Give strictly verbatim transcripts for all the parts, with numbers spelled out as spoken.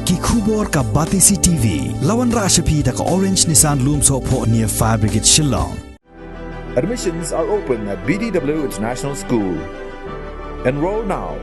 Ki khubor ka Batesi T V, la wanrah sha phi da ka Orange Nissan Lumsohphoh near Fire Brigade Shillong. Admissions are open at B D W International School. Enroll now.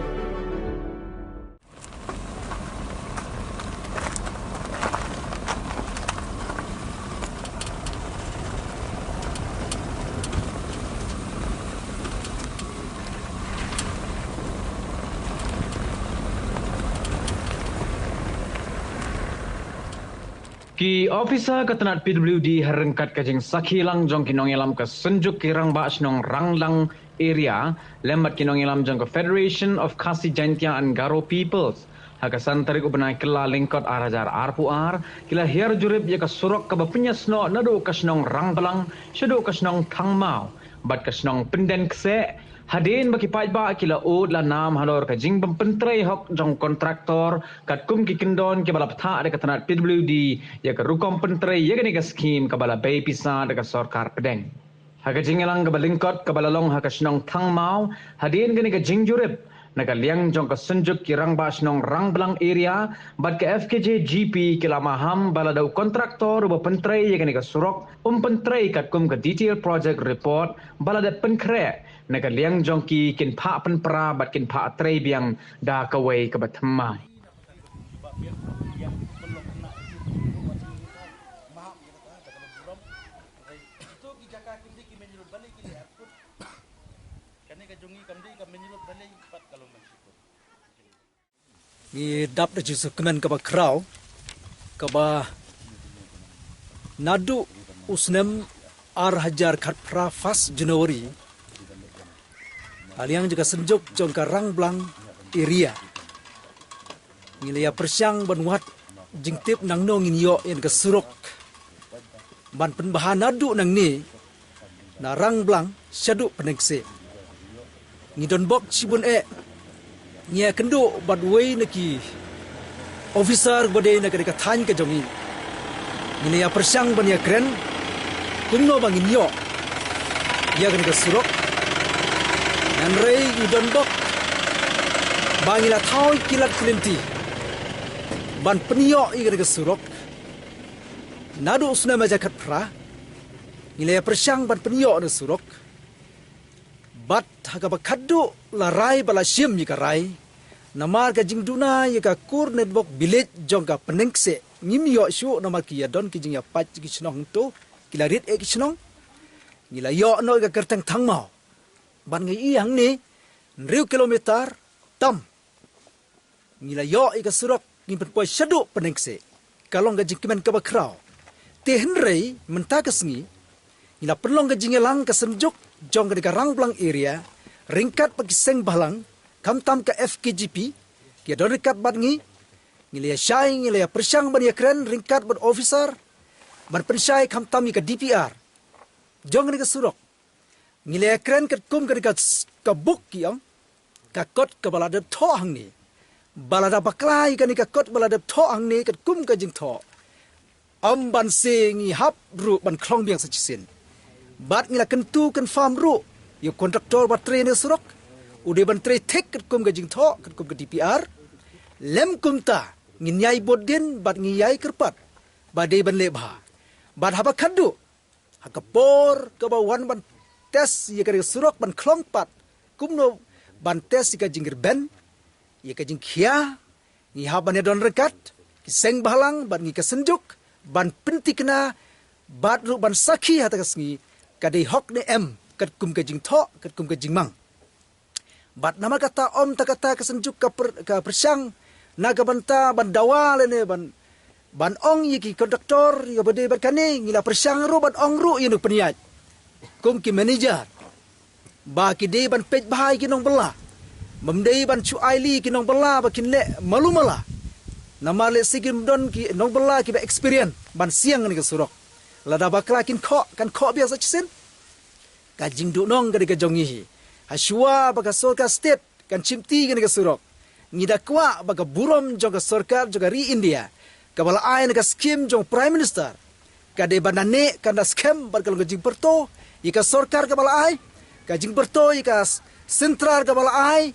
Ki officer ka tnat P W D ha ryngkat ka jingsakhi lang jong ki nongïalam ka Synjuk ki Rangbah Shnong Rangblang Area lem bad ki nongïalam jong ka Federation of Khasi Jaintia and Garo Peoples, ha ka san tarik u bnai Kyllalyngkot ar hajar arphew ar, ki la hiar jurip ïa ka surok kaba pynïasnoh naduh ka shnong Rangblang shaduh ka shnong Thangmaw bad ka shnong Pyndenkseh, hadien ba ki paidbah ki la ud la nam halor ka jingbym pyntrei hok jong kontraktor katkum ki kyndon kiba la bthah da ka tnat P W D ïa ka rukom pyntrei ïa kane ka skhim kaba la bei pisa da ka sorkar pdeng. Ha ka jingïalang kaba lyngkot kaba la long ha ka shnong Thangmaw, hadien kane ka jingjurip na ka liang jong ka Synjuk ki Rangbah Shnong Rangblang Area bad ka F K J G P, ki la maham ba lada u kontraktor uba pyntrei ïa kane ka surok um pyntrei katkum ka detail project report ba la dep pynkhreh, na ka liang jong ki kin phah pynpra bad kin phah trei biang da kawei kaba thymmai. Ngi dap da jingsngewkmen kaba khraw, kaba naduh u snem ar hajar khatphra, first January, ha liang jong ka Synjuk jong ka Rangblang Area, ngi la ïa pyrshang ban wad jingtip nangno ngin ïoh ïa ka surok ban pynbha naduh nangne na Rangblang shaduh Pyndenkseh. Ngi don bok shibun eh, ngi ïakynduh bad uwei na ki officer ba dei na ka dei ka thaiñ ka jong ngi. Ngi la ïa pyrshang ban ïakren kumno ba ngin ïoh ïa kane ka surok. Hynrei ngi don bok ba ngi la thaw ki lad ki lynti ban pynïoh ïa kane ka surok. Naduh u snem ar hajar khatphra ngi la ïa pyrshang ban pynïoh ïa ka surok. Bad ha kaba khadduh la rai ba la shim ïa ka rai, namar ka jingduna ïa ka core network village jong ka Pyndenkseh ngim ïoh shuh namar ki ïa don ki jingïapait ki shnong hangto, ki la rit eh ki shnong. Ngi la ïoh noh ïa ka kyrteng Thangmaw. Bad ngi ïohi hangne hynriew kilometer tam ngi la ïoh ïa ka surok, ngin pynpoi shaduh Pyndenkseh. Ka long ka jingkmen kaba khraw. Te hynrei mynta ka sngi ngi la pynlong ka jingïalang ka Synjuk jong ka dei ka Rangblang Area, ryngkat bad ki seng bhalang, khamtam ka F K G P, ki ïa don ryngkat bad ngi. Ngi la ïa shai, ngi la ïa pyrshang ban ïakren ryngkat bad officer ban pynshai khamtam ïa ka D P R jong ka dei ka surok. Ngi la ïakren katkum kane ka, ka buk ki ong, ka kot kaba la dep thoh hangne. Ba lada bakla ïa kane ka kot ba la dep thoh hangne katkum ka jingthoh, ym ban se ngi hap ruh ban khlong biang sa shisien. Bad ngi la kyntu kynfam ruh ïa u kontraktor ba trei ïa kane ka surok, u dei ban trei thik katkum ka jingthoh katkum ka D P R. Lym kumta ngin ïai bud dien bad ngi ïai kyrpad ba dei ban leh bha. Bad haba khadduh ha ka por kaba wan ban test ïa ka dei ka surok ban khlong pat, kumno ban test ïa ka jingrben, ïa ka jingkhia, ngi hap ban ïa don ryngkat ki seng bhalang bad ngi ka Synjuk ban pynthikna bad ruh ban sakhi ha kata ka sngi ka dei hok ne em katkum ka jingthoh katkum ka jingmang. Bad namar kata ym tang kata ka Synjuk ka pyrshang na ka bynta ban dawa lane ban, ban ong ïa ki kontraktor ïa ba dei bad kane, ngi la pyrshang ruh ban ong ruh ïa u pynïaid kum ki manager ba ki dei ban peit bha ïa ki nongbylla. Bym dei ban shu ai leh ïa ki nongbylla ba kin leh malu mala. Namar lehse kim don ki nongbylla kiba experience ban siang ïa ka surok. Lada bakla kin khoh, kan khoh biang sa shisien. Ka jingduhnong ka dei ka jong ngi hi. Hashwa ba ka sorkar state kan shimti ïa kane ka surok, ngi da kwah ba ka burom jong ka sorkar jong ka ri India kaba la ai na ka skim jong Prime Minister ka dei ban da neh, kan da skhem bad ka long ka jingpyrto ïa ka sorkar kaba la ai, ka jingpyrto ïa ka central kaba la ai,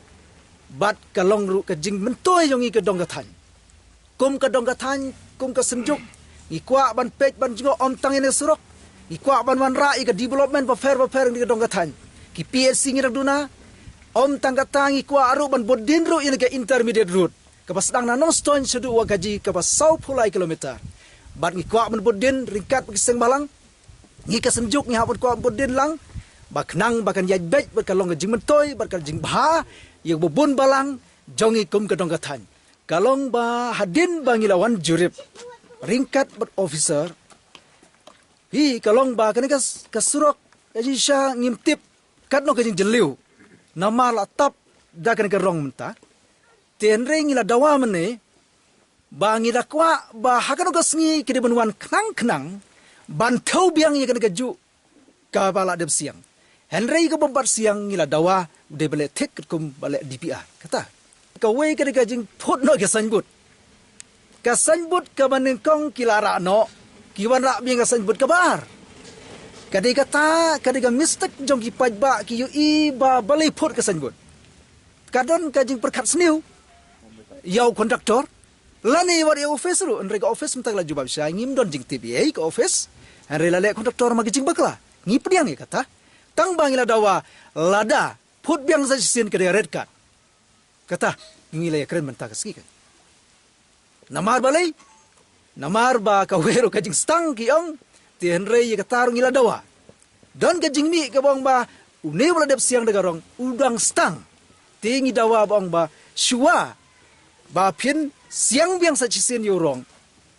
bad ka long ruh ka jingmyntoi jong ngi ka dong ka thaiñ. Kum ka dong ka thaiñ, kum ka Synjuk, ngi kwah ban peit ban jngoh ym tang ïa ka surok. Ngi kwah ban wanrah ïa ka development bapher bapher ïa ka dong ka thaiñ. Ki P H C ngi dang duna, ym tang kata, ngi kwah ruh ban bud dien ruh ïa ka intermediate road kaba sdang na Nongstoiñ shaduh Wahkaji kaba saw phew lai kilometer. Bad ngi kwah ban bud dien ryngkat bad ki seng bhalang. Ngi ka Synjuk ngi hap ban kwah bud dien lang, ba khnang ba kan ïaid beit bad ka long ka jingmyntoi bad ka jingbha ïa ka bun balang jong ngi kum ka dong ka thaiñ. Ka long ba hadien ba ngi la wan jurip ryngkat bad officer, hi ka long ba kane ka, ka surok, ka jingshisha ngim tip katno ka jingjylliew. Namar la tap da kane ka rong mynta. Te hynrei ngi la dawa mynne ba ngi da kwah ba ha kano ka sngi ki dei ban wan khnang khnang ban thew biang ïa kane ka juh kaba la dep siang. Hynrei ka bym pat siang, ngi la dawa u dei ba leh thik katkum ba leh D P R. Kata kawei ka dei ka jingphut noh ka signboard. Ka signboard kaba nyngkong ki la rah noh, ki wanrah biang ka signboard kaba ar. Ka dei kata, ka dei ka mistake jong ki paidbah, ki ïohi ba balei phut ka signboard. Ka don ka jingpyrkhat sniew ïa u contractor lane wat ïa u office ruh, hynrei ka office mynta ka la jubab shai, ngim don jingtip ïa ka office. Hynrei la leh contractor ma ka jingbakla. Ngi pdiang ïa kata. Tang ba ngi la dawa, lada phut biang sa shisien ka dei red card. Kata ngi la ïakren mynta ka sngi ka. Namar balei? Namar ba kawei ruh ka jingstang ki ong, te hynrei ïa kata ruh ngi la dawa. Don ka jingmih kaba ong ba une ba la dep siang da ka rong u dang stang. Te ngi dawa ba ong ba shuwa ba phin siang biang sa shisien ïa u rong,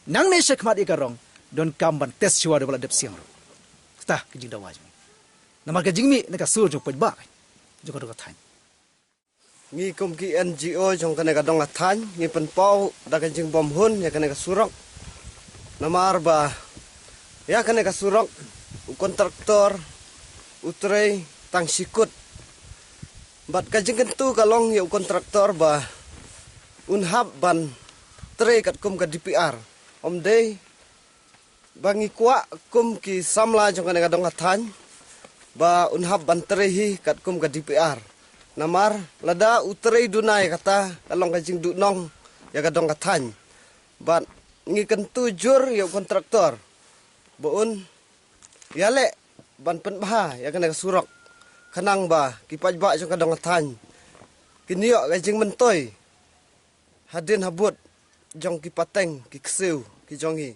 nangne shakhmat ïa ka rong, donkam ban test shuwa da ba la dep siang ruh. Kata ka jingdawa jong ngi. Namar ka jingmih na ka sur jong paidbah, jong ka dong ka thaiñ. Ngi kum ki N G O jong kane ka dong ka thaiñ ngi pynpaw da ka jingbymhun ïa kane ka surok. Namar ba ïa kane ka surok u contractor u trei tang shi kut. Bad ka jingkyntu ka long ïa u contractor ba un hap ban trei katkum ka D P R. Ym dei ba ngi kwah kum ki samla jong kane ka dong ka thaiñ ba un hap ban trei hi katkum ka D P R. Namar lada u trei duna ïa kata ka long ka jingduhnong ïa ka dong ka thaiñ. Bad ngi kyntu jur ïa u contractor ba un ïaleh ban pynbha ïa kane ka surok khnang ba ki paidbah jong ka dong ka thaiñ kin ïoh ka jingmyntoi hadien habud jong ki pateng ki ksiew ki jong ngi.